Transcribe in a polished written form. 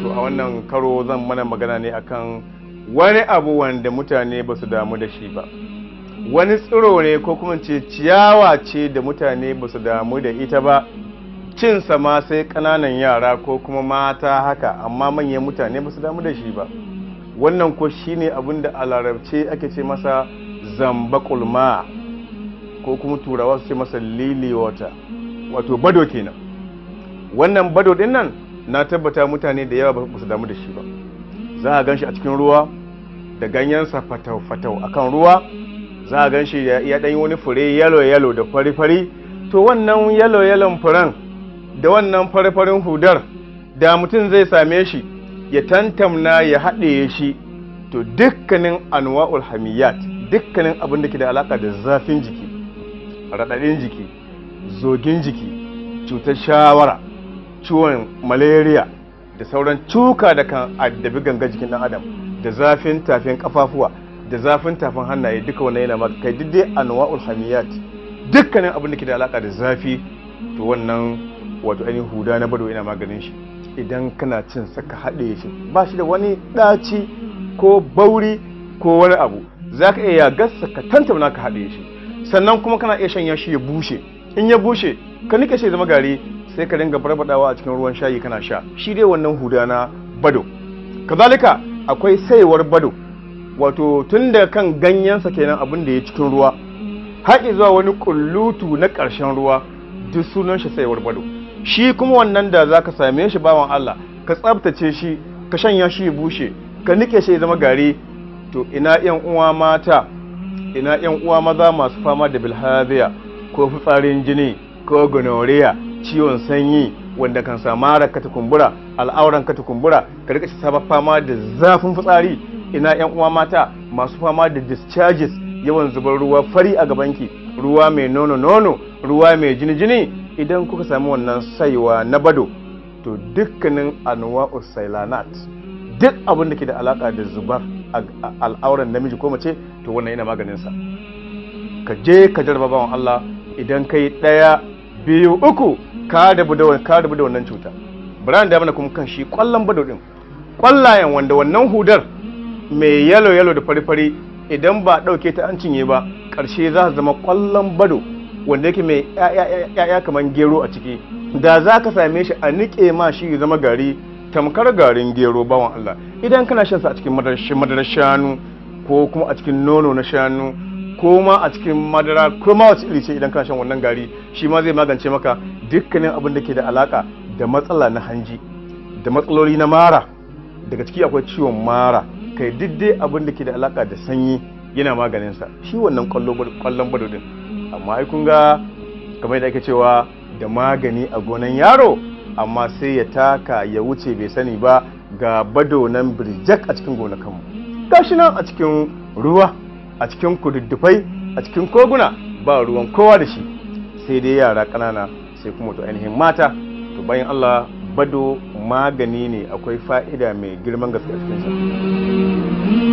To a wannan karo zan mana magana ne akan wani abu wanda mutane ba su damu da shi ba. Wani tsiro ne ko kuma ce ciyawa ce da mutane ba su damu da ita ba. Cinsa ma sai ƙananan yara ko kuma mata haka, amma manyan mutane ba su damu da shi ba. Wannan ko shine abin da a larabce ake ce masa zamba kulma, ko kuma turawa su ce masa lily water, wato bado kenan. Wannan bado din nan na tabbata mutane da yawa ba su damu da shi ba. Za a gan shi a cikin ruwa da ganyensa fatau-fatau akan ruwa, za a gan shi ya ɗan yi wani fure yalo-yalo da fari-fari. To wannan yalo-yalon furen da wannan fari-farin hudar da mutum zai same shi ya tantamna ya haɗe shi, to dukkanin anwa'ul hamiyat, dukkanin abin da ke da alaka da zafin jiki, raɗaɗin jiki, zogin jiki, cutar shawara, ciwon malaria da sauran cuka da kan addabi ganga jikin ɗan adam, da zafin tafin kafafuwa, da zafin tafin hannaye, duka wannan yana maka kai duk dai anwa'ul hamiyat, dukkanin abin da ke da alaka da zafi, to wannan wato ainihin huda na bado yana maganin shi. Idan kana cin sa ka haɗe shi, ba shi da wani ɗaci ko bauri ko wani abu, za ka iya gasa ka tantauna ka haɗe shi. Sannan kuma kana iya shanya shi ya bushe, in ya bushe ka nike shi ya zama gari, sai ka dinga barbaɗawa a cikin ruwan shayi kana sha. Shi dai wannan huda na bado. Kazalika akwai saiwar bado, wato tun da kan ganyensa kenan abin da ya cikin ruwa har zuwa wani kullutu na ƙarshen ruwa, duk sunan shi saiwar bado. Shi kuma wannan da zaka same shi bawan Allah, ka tsabtace shi, ka shanya shi ya bushe, ka nike shi ya zama gari. To ina yan uwa mata, ina yan uwa maza masu fama da bilhaziya ko fitsarin jini ko gonorrhea, ciwon sanyi wanda kan sa mara ka ta kumbura, al'auran ka ta kumbura, ka rika saba fama da zafin fitsari. Ina yan uwa mata masu fama da discharges, yawan zubar ruwa fari a gabanki, ruwa mai nono nono, ruwa mai jini jini. Idan kuka sami wannan saiwa na bado, to dukkanin anwa'u sailanat, duk abin da ke da alaka da zubar al'auran namiji ko mace, to wannan yana maganin sa. Ka je ka jarraba bawan Allah, idan kai 1, 2, 3 ka dabu da wannan cuta. Bari da mana kuma kan shi kwallon bado din, kwallayen wanda wannan hudar mai yalo yalo da fari fari, idan ba dauke ta an cinye ba, karshe za su zama kwallon bado wanda yake mai ya'ya kamar gero a ciki. Da za ka same shi a niƙe ma shi ya zama gari tamkar garin gero bawan Allah. Idan kana shan sa a cikin madarar shanu, ko kuma a cikin nono na shanu, ko ma a cikin madara, ko ma wace iri ce, idan kana shan wannan gari, shi ma zai magance maka dukkanin abin da ke da alaka da matsala na hanji, da matsaloli na mara. Daga ciki akwai ciwon mara, kai duk dai abin da ke da alaka da sanyi yana maganin sa, shi wannan kwallon bado din. Amma ai kun ga kamar yadda ake cewa da magani a gonan yaro, amma sai ya taka ya wuce bai sani ba, ga bado nan birjak a cikin gonakanmu, gashi nan a cikin ruwa, a cikin kududdufai, a cikin koguna, ba ruwan kowa da shi, sai dai yara ƙanana, sai kuma to ainihin mata. To bayan Allah, bado magani ne, akwai fa'ida mai girman gaske a cikinsa.